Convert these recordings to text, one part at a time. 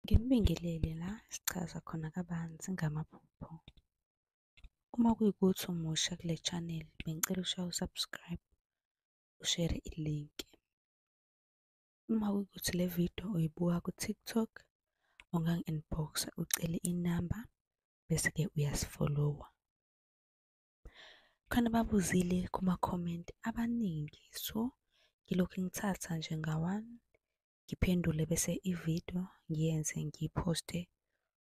Nginibingelele la sichaza khona kabanzi ngamaphupho. Uma kuyikuthi umusha kule channel, bengicela ushaye u-subscribe, ushere ilinki. Uma kuwukuthi le video uyibuka ku-TikTok, ungangi-inbox-a ucele inamba, bese-ke uyasifolowa. Khona ababuzile kuma-comment abaningi, so ngilokhu ngithatha nje nga-one, ngiphendule bese ividiyo ngiyenze ngiyiphoste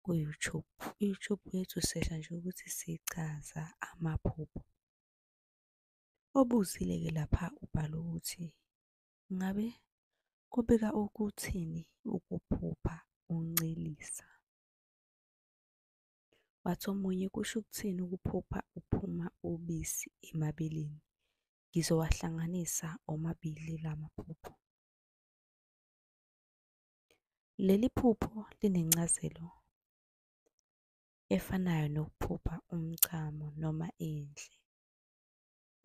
ku-YouTube. I-YouTube yethu sesha nje ukuthi sichaza amaphupho. Obuzile-ke lapha ubhale ukuthi, ngabe kubika ukuthini ukuphupha uncelisa? Wathi omunye, kusho ukuthini ukuphupha uphuma ubisi emabeleni? Ngizowahlanganisa omabili la maphupho. Leli phupho linencazelo efanayo nokuphupha umchamo noma indle,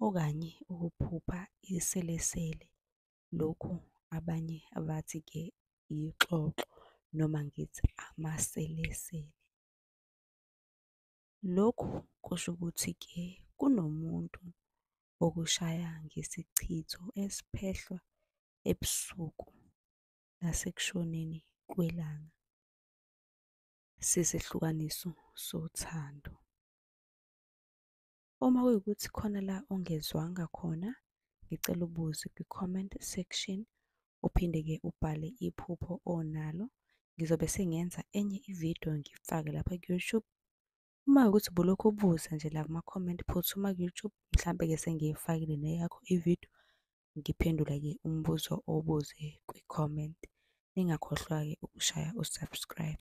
okanye ukuphupha iselesele, lokhu abanye abathi-ke ixoxo noma ngithi amaselesele. Lokhu kusho ukuthi-ke kunomuntu okushaya ngesichitho esiphehlwa ebusuku nasekushoneni kwelanga, sesehlukaniso sothando. Uma kuyikuthi khona la ongezwanga khona, ngicela ubuze kwi-comment section, uphinde-ke ubhale iphupho onalo. Ngizobe sengenza enye ividiyo ngifake lapha ku-YouTube. Uma kuwukuthi ubulokhu ubuza nje la kuma-comment, phuthuma ku-YouTube, mhlampe-ke sengiyifakile neyakho ividiyo, ngiphendula-ke umbuzo owubuze kwi-comment. Ningakhohlwa-ke ukushaya u-subscribe.